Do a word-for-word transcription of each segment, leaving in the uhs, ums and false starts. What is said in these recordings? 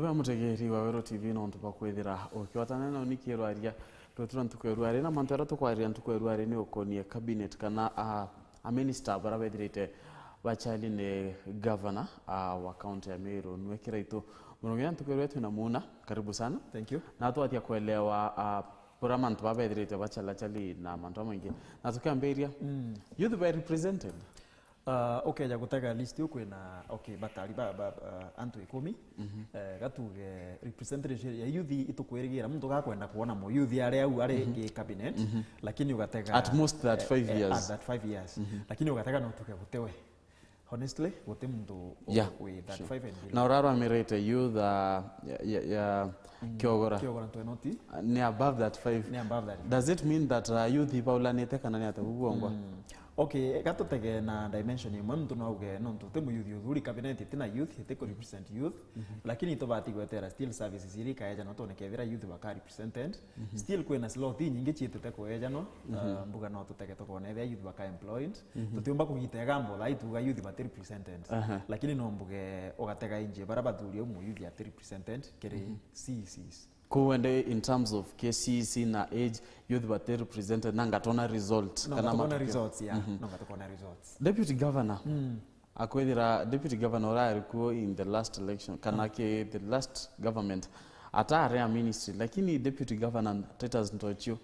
Wega mutegeri wa Weru T V, nontu bwa kwithira ukiwatana na unikirwaria rwetu rwa ntuku ya ruari, na mantu aria tukwariria ntuku ya ruari ni ukonie cabinet kana a, a minister bara bethirite bachali ni governor a, wa county ya Meru, nwe Kiraitu. Muno nginya ntuku ya ruari twina muna, karibu sana. Thank you. Na twatia kuelewa a, bura mantu babethirite bachalachali na mantu amaingi. Na tukiambiria, mm, youth were represented. Uh, ukeja gutega list iu kwina, okay, batari ba, ba, uh, antu ikumi. Mhm. Eh, gatuge representation ya youth itukwirigira muntu gakwenda kuona mu youth ari au ari, mhm, ki cabinet, mhm, lakini ugatega at most thirty-five, eh, eh, years. At thirty-five years. Mhm. Lakini ugatega no tuge gutiwe. Honestly, guti muntu u-, yeah, wi, sure, thirty-five and below. Na urarwamirite youth, uh, ya, ya, ya, mm, Kiogora. Kiogora Ntwenoti. Uh, ni above thirty-five. Ni above thirty-five. Does it mean that, uh, youth ibaulanite kana ni atia bubwongwa? Mm. Okay, gatutege na dimension imwe, muntu no auge nontu ti muyuthi uthuri cabinet itina youth, iti ku represent youth, mhm, lakini itubati gwetera still services iria ikaejanwa twone kethira youth baka represented. Mhm. Still kwina slot inyingi ciitite kuejanwa, mhm, uh, mbuga no tutege tukona ethira youth baka employed. Mhm. Tutiumba kugita egambo thaa ituga youth bati represented. Aha. Lakini no mbuge ugatega inji bara bathuri au muyuthi ati represented kiri, mhm, C E Cs. Ku wende in terms of K C C na age, youth bati represented, na ngatona result. No, kana ngatona matukio. Results, yeah. Mhm. No, ngatona results. Deputy Governor, mm, akwithira Deputy Governor urari kuo in the last election, kana, mm, ki the last government, atari a ministry, lakini Deputy Governor Titus Ntochio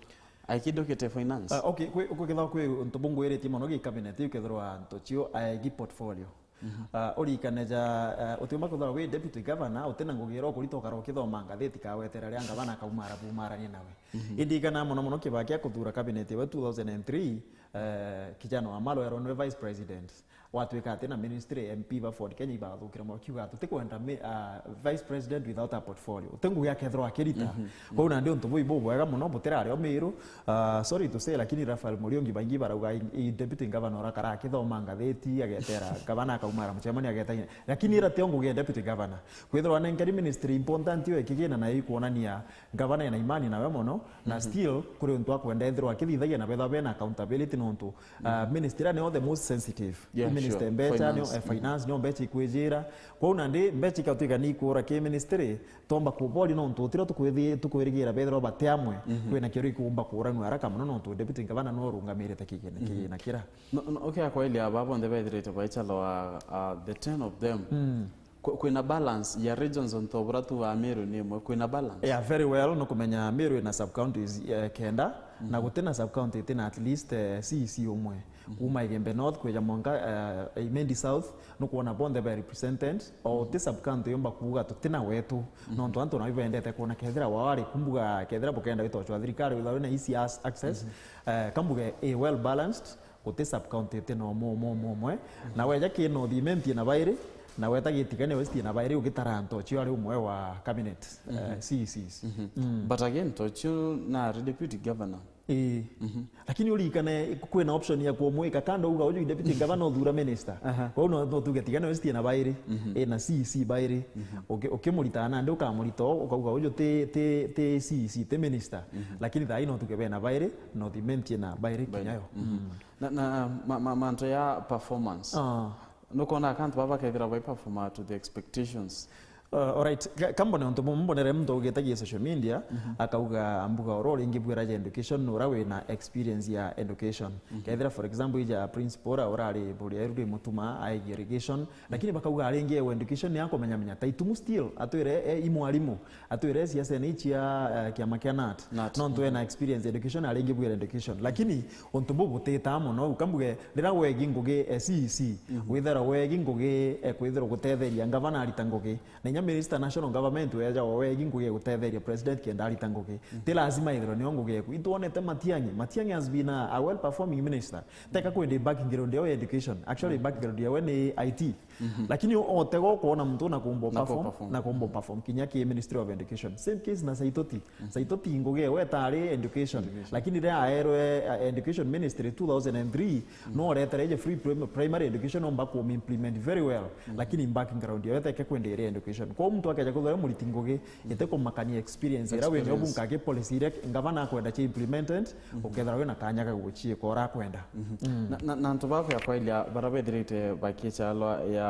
aikidukite finance. Ah, okay, kwi, kwithirwa kwi untu bungwiritie mono gi cabinet iu, kethirwa Ntochio aegi portfolio. Mhm. Ah, urikane ja, ah, utiumba kwithirwa wi deputy governor, utina ngugi iria ukurita ukara ukithoma ngatheti kawetera ria ngavana akaumara bumarania nawe. Mhm. Indi ikana mono mono Kibaki akuthura cabinet iwe two thousand and three, eh, kijana wa Malwa erwa niwe vice president. Watwika ati na ministry, M P ba Ford Kenya ibathukire mono, kiuga tutikwenda mi-, ah, vice president without a portfolio. Uti ngugi akethirwa akirita. Mhm. Kwou nandi untu buu ibubwega mono, butirari o Miru. Ah, sorry to say, lakini Raphael Muriungi baingi barauga i, i deputy governor urakara akithoma ngatheti, agetera gavana akaumara mucemanio ageta. Lakini ira tio ngugi ya deputy governor. Kwithirwa nenkeri ministry important yo ikigina na ikwonania gavana ena imani nawe mono, na, mhm, still kuri untu akwenda ethirwa akithithagia na betha bena accountability nontu, ah, mhm, ministry ni the most sensitive. Yeah, ministry sure. Mbecha, finance, nio, eh, mhm, finance, nio mbecha ikwijira. Kwou nandi mbecha ikatwika ni ikura ki ministry, twomba kubori nontu utira tukwithi-, tukwirigira bethirwa bati amwe, mhm, kwina kiro ikumba kuranua haraka mono nontu deputy governor no urungamirite kigina, mhm, kigina kira. No, no, okay, akweli aba bonthe bethirite baichalwa, uh, the ten of them. Mm. Kwi-, kwina balance ya regions onto bura tu wa Meru ni imwe, kwina balance. Yeah, very well, no kumenya Meru ina sub counties, eh, kenda, na, mhm, gutina sub county itina at least, eh, C E C umwe. Mhm. Kuma Igembe North kwija mwanka, eh, Imenti South, nukwona bonthe be represented, o, mhm, ti sub county yomba kuuga tutina wetu, mhm, nontu antu nabo bendete kwona kethira wao ari kumbuga kethira bukenda gwitochwa thirikari withawe na easy as-, access, mhm, eh, kambuge i well balanced, guti sub county itina umwe, umwe, umwe, umwe. Mhm. Na weja ki North Imenti ina bairi, na weta Gitigania West ina bairi, ugitara Ntochio ari umwe wa cabinet, eh, mhm, C E Cs. Mhm. Mm. But again, Ntochio nari deputy governor. Ii. Mhm. Lakini urikane kwina option ya kumwika kando uga uju deputy governor uthura minister. Aha. Kwou no, no tuge Gitigania West ina bairi, mhm, ina C E C bairi. Mhm. Uki-, ukimurita nandi ukamurita o, ukauga uju ti, ti, ti C E C, ti minister. Mhm. Lakini thaa ino tuge bena bairi, North Imenti ina bairi. Bairi. Kinyayo. Mhm. Mm. Na, na, ma, ma, mantu ya performance. Ah. Nukona akantu baba bakethira bai perform to the expectations. Uh, alright. Ka-, kambone untu bumwe mbonere muntu ugitagia social media, mhm, akauga mbuga oro ringi bwira ja education nura wina experience ya education. Mhm. Kethira, for example, ija principal ura urari buria iru ri mutuma aigi irrigation, lakini bakauga aringi ewe education ni akumenya menya ta itumu still, atwire, e, i mwarimu, atwire siasa ni ichia, eh, kiama kia nat. Nat. Nontu, mhm, ena experience education, aringi bwira education. Lakini untu bu butita mono, ukambuge, rira wegi ngugi, eh, C E C, mhm, withira wegi ngugi, eh, kwithirwa gutetheria ngavana arita ngugi. Na inya minister national government weja wegi ngugi ya gutetheria president kenda arita ngugi. Mhm. Ti lazima ithirwe nio ngugi eku. Itwonete Matiang'i. Matiang'i has been a, a well performing minister. Teka kwende background yao ya education. Actually, mm, background yawe ni I T. Mhm. Lakini o-, otego kuona muntu na kumbo na perform, perform, na kumbo perform kinya ki Ministry of Education. Same case na Saitoti. Mhm. Saitoti ngugi ewe etari education. Education. Lakini ria aerwe, uh, education ministry two thousand and three, mhm, no oretere je free prim-, primary education omba ku implement very well. Mhm. Lakini background yawe teke kwende iri education. Kwa muntu akeja kuthora muriti ngugi, ite kumakania experience ira wenye obu ngaki policy ire ngavana akwenda chi implemented, mhm, ukethira wina kanya ga guchiika ura akwenda. Mhm. Mm. Na, na, na antu baku ya kwailia bara bethirite bakichalwa ya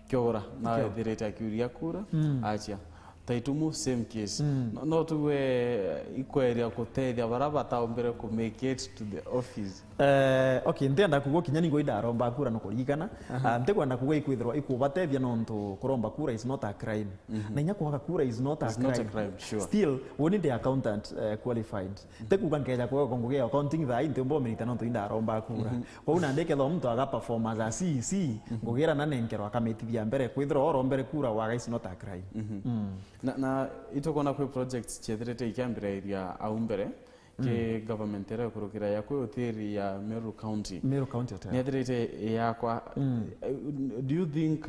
Kiogora, na ethirite akiuria kura, mm, achia. Taitumu, same case. Mm. No, no tuwe ikweria kutethia bara bataumbire ku make it to the office. Eh, okay, ntienda kuuga kinya ningo indaromba kura no kurigana. Aha. Ah, ntikwenda kuuga ikwithirwa ikubatethia nontu kuromba kura is not a crime. Mhm. Na inya kwaga kura is not a It's crime. Not a crime, sure. Still, woni ndi accountant, eh, qualified. Nti kuuga nkeja kwega ngugi ya accounting thaa ii ntiumba umirita nontu indaromba kura. Mhm. Kwou nandi kethirwa muntu aga perform as a C E C, mhm, ngugi iria nanenkerwa akamitithia mbere, kwithirwa orombere kura waga is not a crime. Mhm. Mm. Na, na itukwona kwi projects ciethirite ikiambirairia au mbere, ki, mm, government iria ikurukira ya kwi hoteli ya Meru County. Meru County Hotel. Niethirite yakwa. Mm. Eh, do you think, uh,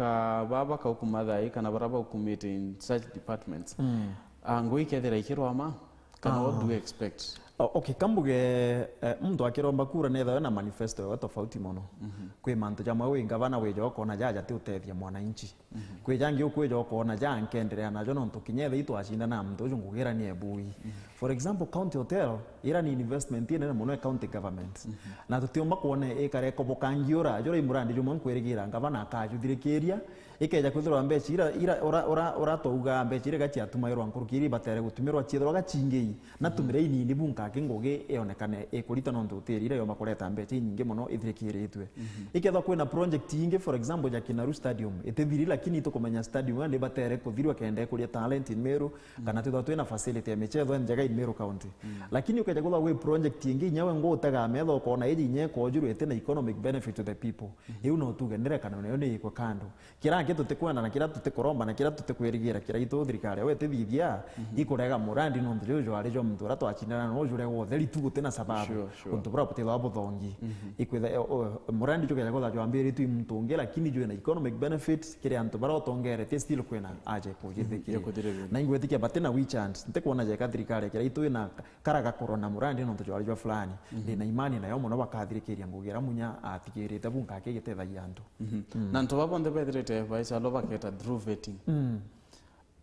baba kaukumatha ii kana bara baukumite in such departments? Mm. Ah, ngugi ikethira ikirwama? Kana what do we expect? O-, okay, kambuge, eh, muntu akiromba kura nethawe na manifesto yawe tofauti mono. Mhm. Kwi mantu jamwe wi ngavana wija ukona jaja ti utethia mwananchi. Mhm. Kwi jangi ukwija ukona ja nkenderea najo nontu kinya ethira itwacindana na muntu uju ngugira ni ebui. Mhm. For example, County Hotel ira ni investment inene mono ya county government. Mhm. Na tutiumba kwona ikare ikobokangiura jura i murandi jumwe nkwirigira ngavana akajuthirikiria. Ikeja kwithirwa mbeca ira, ira, ura, ura, ura twauga mbeca ira gaciatumairwa nkuruki ira ibatere gutumirwa ciithirwa gacingii, na tumire inini bu nkaki ngugi ionekane ikurita nontu utiri ira yomba kureta mbeca inyingi mono ithirikiritwe. Mhm. Ikethwa kwina project ingi, for example, ja Kinaru Stadium, itithiri, lakini itukumenya stadium indi ibatere kuthirwa kenda ikuria talent in Meru, kana twithwa twina facility ya michetho njega in Meru County. Mm. Lakini ukeja kwithwa gwi project ingi, inya we ngutega metho ukona iji inya ikojurwa itina economic benefit to the people. Mhm. Iu no tuge nirekana nayo ni ikwe kando. Kiria ki tutikwenda na kiria tutikuromba na kiria tutikwirigira kiraitu thirikari yawe itithithia, mhm, ikurega murandi nontu juju jwari jwa muntu uria twacindana nao jurega utheri tu gutina sababu. Sure, sure. Untu buria butithagwa buthongi. Mhm. Ikwitha, o, o, murandi jukeja kwithwa jwambiritwe i muntu ungi, lakini jwina economic benefit kiri antu baria utongeretie, still kwina aja ya kujithikirira. Mhm, ya kujithikirira. Na ingwitikia batina we chance, ntikwona jeka thirikari kiraitu ina kara gakorwa na murandi nontu jwari jwa fulani. Mhm. Ndina imani nayo mono bakathirikiria ngugi iria Munya atigirite bu nkaki igitethagia antu. Mhm. Mm. Na antu baba bonthe bethirite baicalo baketa through vetting. Mm.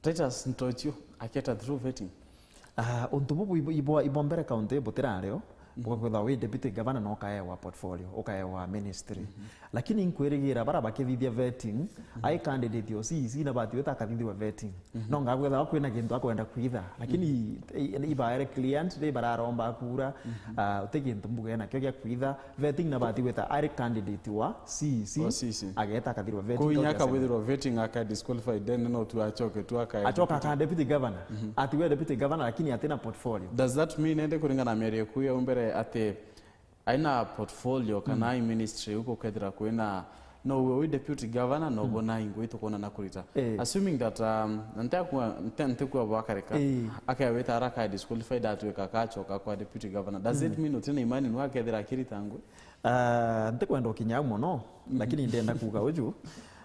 Titus Ntochio aketa through vetting. Ah, untu bubu ibo, ibo, ibo mbere county butirario, mhm, bukakwitha wi deputy governor na ukaewa portfolio, ukaewa ministry. Mhm. Lakini nkwirigira bara bakithithia vetting, mhm, ai candidate o C E C na bati wita akathithirwa vetting. Mhm. No ngakwitha kwina kintu akwenda kwitha, lakini, mhm, i-, i-, ibaere client, ri bararomba kura, mhm, ah, uti kintu mbuge nakio gia kwitha, vetting na bati gwita ari candidate wa C E C, wa C E C, ageta akathirwa vetting. Kuu inya kauja akawithirwa vetting, aka disqualified, then no tu acoke tu aka Acoka aka deputy governor. Mhm. Atiwe deputy governor, lakini atina portfolio. Does that mean ende kuringana na miario yaku ya mbere ati aina portfolio kana, mm, ai ministry uko kethira kwina no we wi deputy governor no, mm, bona ingo itukwona na kurita? Eh. Assuming that, um, ntekwa nte-, ntekwa bwakareka, eh, akawita ara ka disqualified atwika kachoka kwa deputy governor, does it, mm, mean utina imani nwa kethira akirita ngwe? Ah, ntikwenda ukinya au mono, mhm, lakini ndenda kuga uju.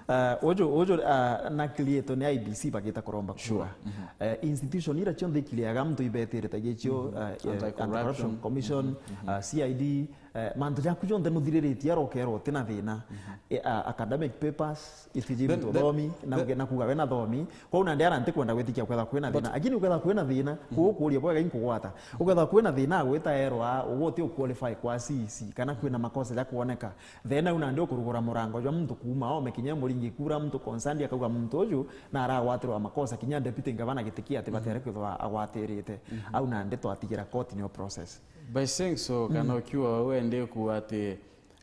Ah, uju, uju, ah, na create ni I B C bagita kuromba kura. Sure. Mhm. Eh, institution ira cionthe icleaga muntu ibetirite gicio, mhm, ah, eh, Anti-Corruption. Anti-Corruption Commission, mhm, mhm, ah, C I D, eh, mantu jaku jonthe nuthiriritie arokerwo utina thina. Mhm. Eh, ah, academic papers, itiji. Then, muntu then, thomi, na then uge-, na kuga we na thomi. Kwou nandi ara ntikwenda gwitikia kwetha kwina thina. But lakini uketha kwina thina, mhm, kuukuria bwega inkugwata. Uketha kwina thina agwita erwa, uguo uti uqualify kwa C E C, kana kwina makosa ja kwoneka. Then au nandi ukurugura murango jwa muntu kuuma ome kinya muringi kura muntu concerned akauga muntu uju na aragwatirwa makosa kinya deputy governor gitikia ati batere kwithwa agwatirite. Mhm. Au nandi twatigira court niyo process. By saying so, kana, mm, ukiuga uu endi kuuga ati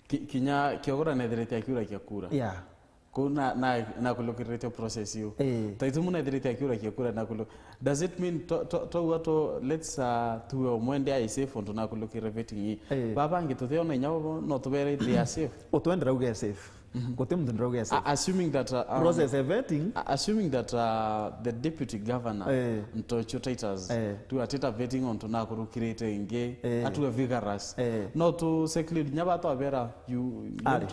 ki-, kinya Kiogora nethirite akiurakia kura. Yeah. Kuu na, na, nakulukirite process iu. Eh. Taitumu nethirite akiurakia kura nakulu-, does it mean to, to, to, to, let's, uh, tuwe umwe ndi ai safe untu nakulukire vetting ii? Eh. Baba bangi tutiona inya bo, no tubere they are safe. Utwendera uge safe. Mhm. Guti muntu ndira uge safe. A-, assuming that, uh, um, process of vetting. A-, assuming that, uh, the deputy governor, eh, Ntochio Titus, eh, tu atita vetting untu nakurukirite ingi, eh, atuwe vigorous. Eh. No tu seclude nya batwabera you, you ari.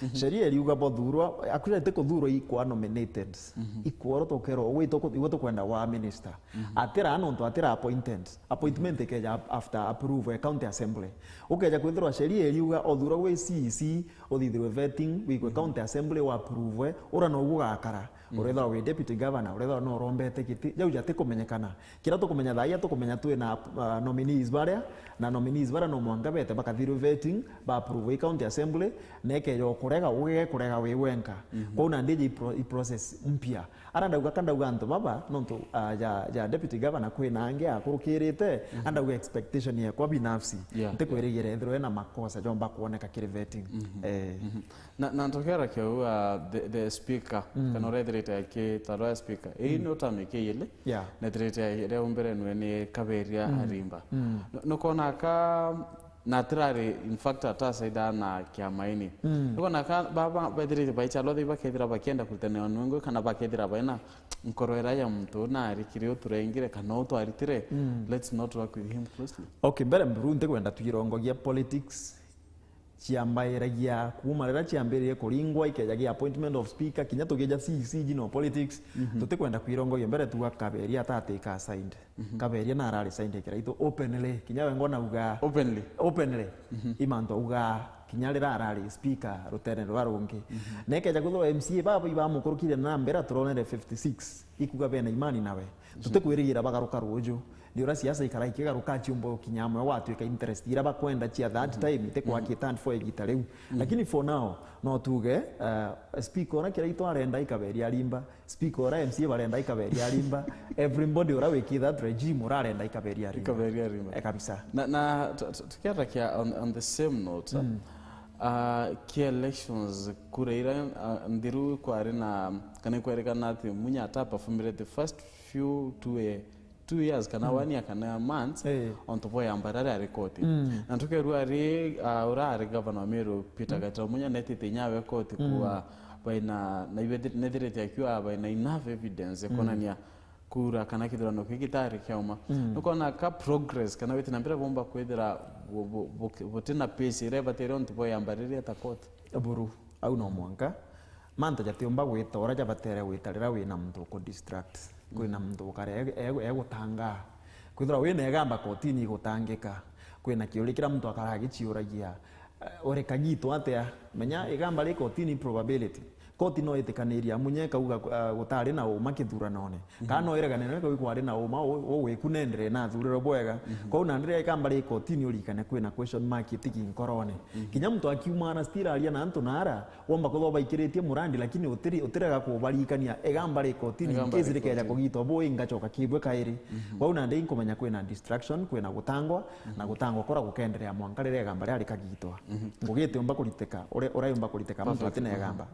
Mhm. Sheria iriuga bothurwa, actually ti kuthurwa, ikwa nominated. Mhm. Ikworwo tukerwo, "Ugwe tuku-, igwe tukwenda wa minister." Mhm. Atira nontu atira appointed. Appointment, mhm, ikeja ap-, after approval ya county assembly. Ukeja kwithirwa sheria iriuga othurwa gwi C E C, uthithirwe vetting, wikwe, mhm, county assembly, wa approve, ura noguo ugakara. Mm. Urethirwa wi deputy governor, urethirwa no urombete giti, jau jatikumenyekana. Kiria tukumenya thaia, tukumenya twina, uh, nominees baria, na nominees baria no mwanka bete bakathirwe vetting, ba approve i county assembly, na ikeja ukurega, ugege kurega wi wenka. Mhm. Kwou nandi iji i pro-, i process mpya. Ara ndauga ka ndauga antu baba, nontu, uh, ja, ja deputy governor kwina angi akurukirite, mhm, a ndauga expectation yakwa binafsi. Yeah, ntikwirigira ethirwe ena makosa jomba kuoneka kiri vetting. Mhm. Eh. Mhm. Na, na ntukera kiu, uh, the, the speaker, mm, kana urethirite aki tarwa speaker. Ii, mm, ni utami kiili. Yeah. Nethirite iria umberenwe ni Kaberia, mm, Arimba. Mm. Nu-, nukona ka na atirari, in fact, atasaida na kiama ini. Mm. Nukona ka baba bethirite baicha lothe bakethira bakienda kuritania nwengo kana bakethira baina nkoro ira ya muntu na arikire uturengire kana utwaritire. Mm. Let's not work with him closely. Okay, mbere mburu ntikwenda twirongogia politics. Ciambairagia kuuma riria ciambiririe kuringwa, ikejagia appointment of speaker, kinya tukija C C G no politics, mhm, tutikwenda kwirongogia mbere tuga Kaberia atateka signed. Mhm. Kaberia na arari signed kiraitu openly, kinya wengwa nauga openly. Openly. Mhm. I mantu auga kinya riria arari speaker rutere rwa rungi. Mhm. Na ikeja kwithirwa M C A baba ibamukurukire na mbere turonere fifty six, ikuga bena imani nawe. Tutikwirigira bagaruka ruuju. Ni uria siasa ikara ikigaruka, ciumba ukinya amwe gwatuika interest ira bakwenda cia that time, ite kwa ki stand for igita riu. Lakini for now, no tuge, uh, speaker ura Kiraitu arenda ikaberia Arimba, speaker ura M C A barenda ikaberia Arimba, everybody ura wiki that regime urarenda ikaberia Arimba. Ikaberia Arimba. Eh, kabisa. Na, na tu-, tu-, tukiarakia on, on the same note, uh, ki elections kura ira, uh, nthiru kwari na, kana ikwerikana ati Munya ata performire the first few two, eh, two years kana one year kana months, eh, ontu bwa yamba riria ari koti. Mm. Na ntukerua ari, ah, ura ari governor wa Meru, Peter Gatira Munya netite inya we koti kuwa baina, na ibethi-, nethirite akiwa baina enough evidence ikonania kura kana kithurano kii gitari kiauma. Mm. Nukona ka progress kana witi na mbere bomba kwithira bu-, bu-, bu-, butina pace iria ibatire ontu bwa yamba riria ta koti. Buru, au no mwanka. Mantu jatiumba gwita uria jabatere gwita riria wina muntu uku distract. Kwina muntu ukare e-, e-, egutangaa. Kwithirwa wina igamba kotini igutangika. Kwina kiuria kiria muntu akara agiciuragia, eh, uri kagitwa atia? Menya igamba ri kotini probability. Koti no itikaniria Munya ikauga, eh, gutari na uma kithuranone. Kana no iregane nawe ikauga kwari na uma u-, ugwikunendere na athuriro bwega. Kwou nandi riria igamba ri kotini urikane kwina question mark itigi nkorone. Kinya muntu akiumana still aria na antu nara, womba kwithirwa baikiritie murandi, lakini utiri-, utirega kubarikania igamba ri kotini, in case rikeja kugitwa bui ngacoka kibwe kairi. Kwou nandi inkumenya kwina distraction, kwina gutangwa, na gutangwa kura gukenderea mwanka riria igamba riria rikagitwa. Ngugi itiumba kuritika, ure-, uria yumba kuritika muntu atina igamba.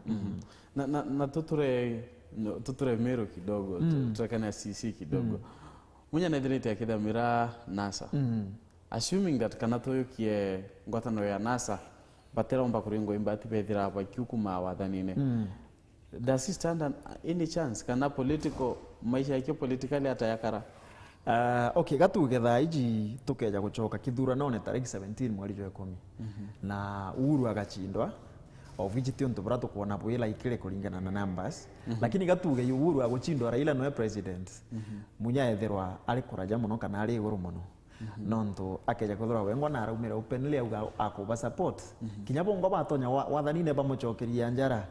Na, na, na tuture, no, tuture Meru kidogo, tu-, turekane C C kidogo. Munya nethirite akithamira NASA. Assuming that kana tuyukie ngwataniro ya NASA, batiromba kuringwa imbati bethira bakiukuma wathanine. Does he stand an, any chance? Kana political, maisha yake politically atayakara? Ah, okay, gatuge thaa iji tukeja gucoka kithuranone tariki seventeen mweri jwa ikumi. Na Uhuru agachindwa, of which ti untu bura tukwona bwi likely kuringana na numbers. Lakini gatuge Uhuru aguchindwa, Raila noe president. Munya ethirwa ari kuraja muno kana ari iguru muno. Nontu akeja kwithirwa wengwa na araumire openly auga akuba support. Kinya bongwa batonya wa-, wathanine bamucokeria njara.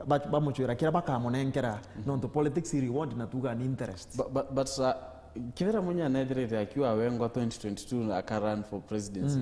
Ba-, bamucwira kiria bakamunenkera. Nontu politics i reward na tuga ni interest. But, but, but, uh, kethira Munya nethirite akiuga wengwa twenty twenty-two aka run for presidency.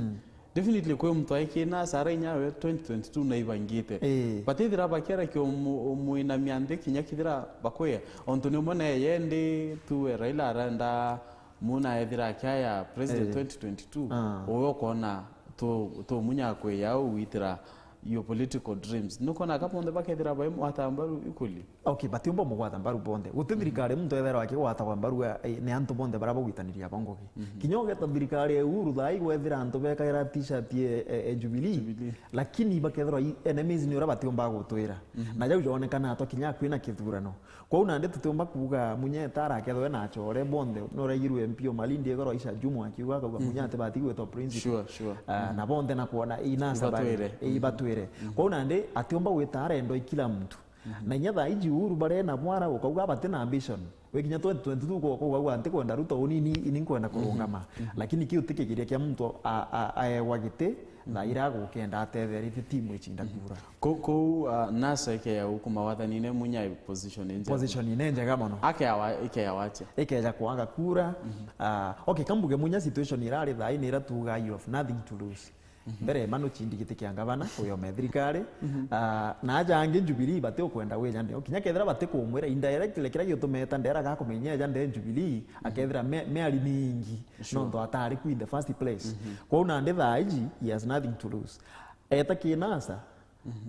Definitely kwi muntu aikina asara inyawe twenty twenty-two na ibangite. Ii. But ethira bakiara ki umu-, umuinamia nthi kinya kethira bakwia. Ontu ni umwe na yendi tuwe Raila arenda Muna ethira akiaya president twenty twenty-two, uwe ukona tu, tu Munya akwiya au witira your political dreams. Nukona ka bonthe bakethira bai mwata mbaru equally? Okay, batiumba mugwata mbaru bonthe. Guti thirikari muntu ethirwa akigwatagwa mbaru, eh, ni antu bonthe bara bagwitaniria abo ngugi. Kinya ugeta thirikari ya Uhuru thaa igwethira antu bekaira t-shirt ye, eh, eh, Jubilee, lakini bakethirwa i enemies ni uria batiumba gutwira. Na jau jonekana atwa kinya kwina kithurano. Kwou nandi tutiumba kuuga Munya etara akethwe na achore bonthe, noraigirwe M P o Malindi egoro Aisha Jumwa akiuga akauga Munya atibati gwitwa principal. Sure, sure. Ah, na bonthe na kwona inasa bari. Ibatwire. Ibatwire. Kwou nandi atiumba gwita arendwa i kila mtu. Na inya thaa iji Uhuru bare na bwara ukauga bati na ambition. Wikinya twenty twenty-two ko, ko, ukauga ntikwenda Ruto unini, ini nkwenda kurungama. Lakini kiu ti kigiria kia muntu a, a, aewa giti, thaa iria agukenda atetheretie timu icinda kura. Ku- Kuu uh, NASA ikeya gukuma wathanine Munya position ni njega. Position ni njega mono. Akeawa ikeya wacha. Ikeja kwaga kura. Ah, okay, kambuge Munya situation irari thaa ii ni ira tuga you have nothing to lose. Mbere ma nucindi giti kia ngavana, uyome thirikari. Ah, na aja angi Jubilee bati ukwenda wija ndeo. Kinya kethira bati kumwira indirectly, kiria giutumeta ndera gakumenya eja nde Jubilee, akethira me- meari mingi. Nontu atari ku in the first place. Kwou nandi thaa iji, he has nothing to lose. Eta ki NASA,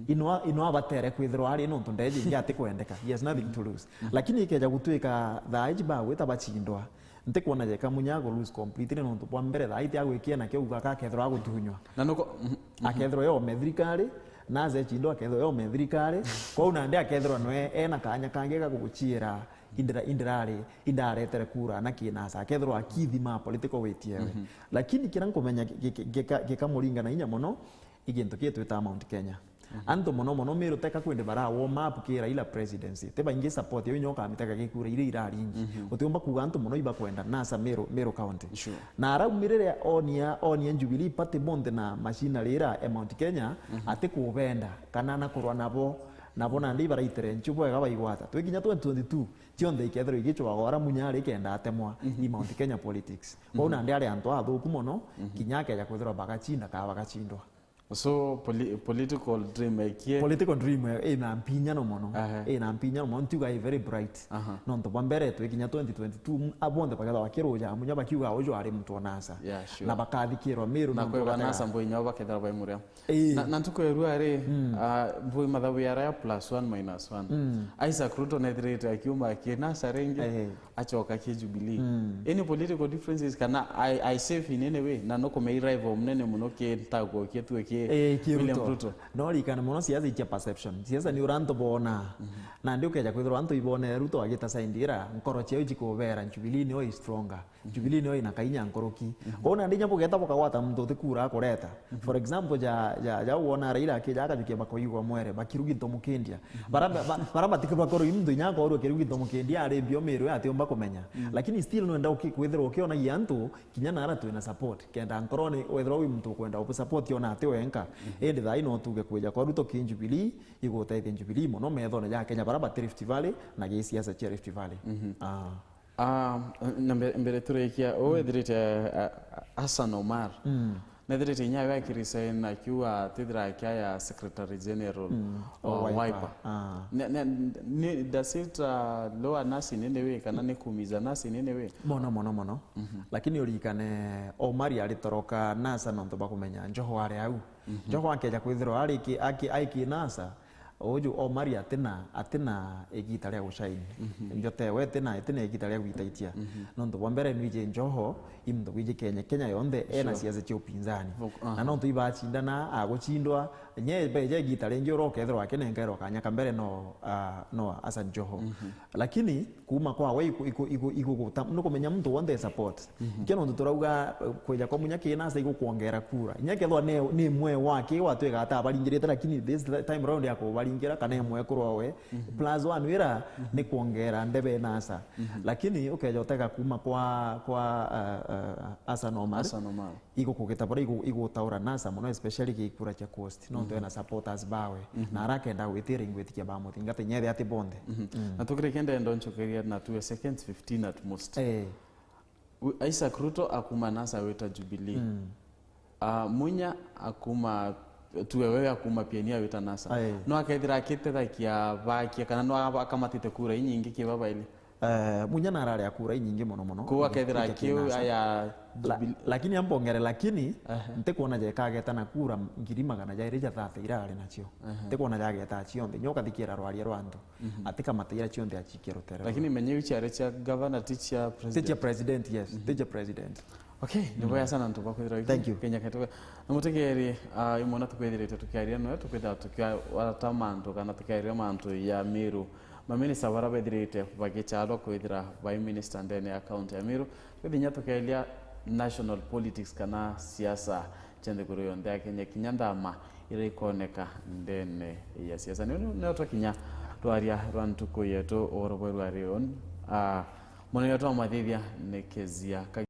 inwa inwa abatere kwithirwa ari nontu ndeji ingi atikwendeka. He has nothing to lose. Lakini ikeja gutwika thaa iji bagwita bachindwa, ntikwona jeka Munya agu lose completely nontu bwa mbere thaa iti agwikia na kiu gaka akethirwa agutunywa. Na nuko mhm. Akethirwa yome thirikari, NASA echindwa akethirwa yome thirikari. Kwou nandi akethirwa nwe ena kanya kangi ga guguchiira indira indirari indaretere kura na ki NASA akethirwa akithima political weight yewe. Lakini kiria nkumenya gi- gi- gika- gikamuringa na inya mono i gintu kii twita Mount Kenya. Antu mono mono Meru teka kwindi bara warm up ki Raila presidency. Ti baingi support yo inya ukamiteka gikura iria irari ingi. Utiumba kuga antu mono ibakwenda NASA Meru, Meru County. Sure. Na araumirire onia onia Jubilee Party bonthe na machinery ira e Mount Kenya ati kubenda kana na kurwa nabo, nabo nandi ibaraitere nchu bwega baigwata. Twikinya twenty twenty-two, cionthe ikethirwa igicwaga ora Munya ari kenda atemwa i Mount Kenya politics. Kwou nandi ari antu athuku mono, kinya akeja kwithirwa bagachinda kana bagachindwa. So poli political dream ekie. Political dream ina mpinya no mono. Aha. Ina mpinya no mono, ntiuga i very bright. Aha. Nontu bwa mbere twikinya twenty twenty-two, m- a bonthe bakethirwa bakiruja Munya bakiuga uju ari muntu wa NASA. Yeah, sure. Na bakathikirwa Meru Na nontu kwigwa batera- NASA mbu inya bakethira bai muria. Ii. Na, na ntuku ya rua ri, ah, mbu mathabu ya raya plus one minus one. Isaac Ruto nethirite akiuma aki NASA ringi, Ehe. acoka ki Jubilee. Any political differences kana I, I safe in any way? Na nukumei rival munene muno ki ntago ki tue ki Eh, ki William Ruto. Ruto. No rikana mono siasa icia perception. Siasa ni uria antu bona. Nandi ukeja kwithirwa antu ibone Ruto agita side ira, nkoro ciao icikubera Jubilee niyo i stronger. Jubilee niyo ina kainya nkuruki. Kwou nandi inya bugeta bukagwata muntu utikura akureta. For example, ja, ja, ja wona Raila akija akajukia bakoigwa mwere, bakirugi ntomukindia. Bara, ba- bara batiki bakoro muntu inya akorwo kirugi ntomukindia ari mbio Meru atiumba kumenya. Lakini still nwenda uki- kwithirwa ukionagia antu kinya nara twina support. Kenda nkoroni wethirwa wi muntu ukwenda ubu support ona ati wenka. Indi thaa ino tuge kwija kwa Ruto ki Jubilee, igutethia Jubilee mono methone ja Kenya bara bati Rift Valley na gi siasa cia Rift Valley. Ah. Ah, na mbe- mbere turikia, uu ethirite, ah, Hassan Omar. Nethirite inya we akiresign akiuga atithira akiaya Secretary General wa Wa Wiper. Wiper. Ah. Ne- ne- ni- does it, uh, lower NASA in any way kana ni kumiza NASA in any way? Mono, mono, mono. Lakini urikane Omari aritoroka NASA nontu bakumenya Joho ari au. Joho akeja kwithirwa ari ki- aki- aiki NASA, uju Omari atina, atina igita ria gushine. Njote we itina, itina igita ria gwitaitia. Nontu bwa mbere nwiji Joho, i muntu gwiji Kenya, Kenya yonthe ena siasa cia upinzani. Vok- aha. Na nontu ibachindana, aguchindwa, nye beje igita ringi ura ukethirwa akinenkerwa kanya ka mbere no, ah, no Hassan Joho. Lakini kuuma kwawe iku- iku- iku- iguguta- nukumenya muntu wonthe e support. Kio nontu turauga, eh, kwija kwa Munya ki NASA igukwongera kura. Inya kethwa ni, ni mwe wake watwika atabaringirite, lakini this time round akubaringira kana imwe kurwa we. Plus one wira ni kwongera ndebe NASA. Lakini ukeja utega kuuma kwa, kwa, eh, eh, Hassan Omar. Hassan Omar. Igukugita bara igu- igutaura NASA mono, especially ki kura cia Coast. Nontu ena supporters bawe. Na arakenda gwitira ingwitikia bamuthingata inya ethia ati bonthe. Na tukirikia ndenda uncokeria na tuwe seconds fifteen at most. Eh. Wi- Isaac Ruto akuma NASA wita Jubilee. Ah, Munya akuma, tuwe wewe akuma P N U awita NASA. Aye. No akethira akitethakia bakia kana no aba- akamatite kura inyingi ki babaili? Eh, Munya narari akura inyingi mono mono. Kuu akethira akiu aya. La- lakini ambongere lakini ntikwona jekageta na kura ngiri magana jairi ja thate ira ari nacio. Ntikwona jageta cionthe. Nyo kathikira rwaria rwa antu. Atikamata ira cionthe achikia rutere. Lakini menye iu ciari cia governor, ti cia president. Ti cia president, yes. Ti cia president. Okay, ni bwega sana antu bakwithira. Thank you. Kenya ketu. Na mutegeri, ah, imwe na tukwithirite tukiaria noe, tukwithira tukiarata mantu kana tukiaria mantu ya Meru. Maminista bara bethirite bagicharwa kwithira bai minister ndene ya county ya Meru. Twithinya tukeeria national politics kana siasa cia nthiguru yonthe ya Kenya, kinya ndama iria ikoneka ndene ya siasa. Nio, nio, nio twakinya twaria rwa ntuku yetu uhoro bweru ari un. Ah, munene twa mathithia ni Kezia Ka-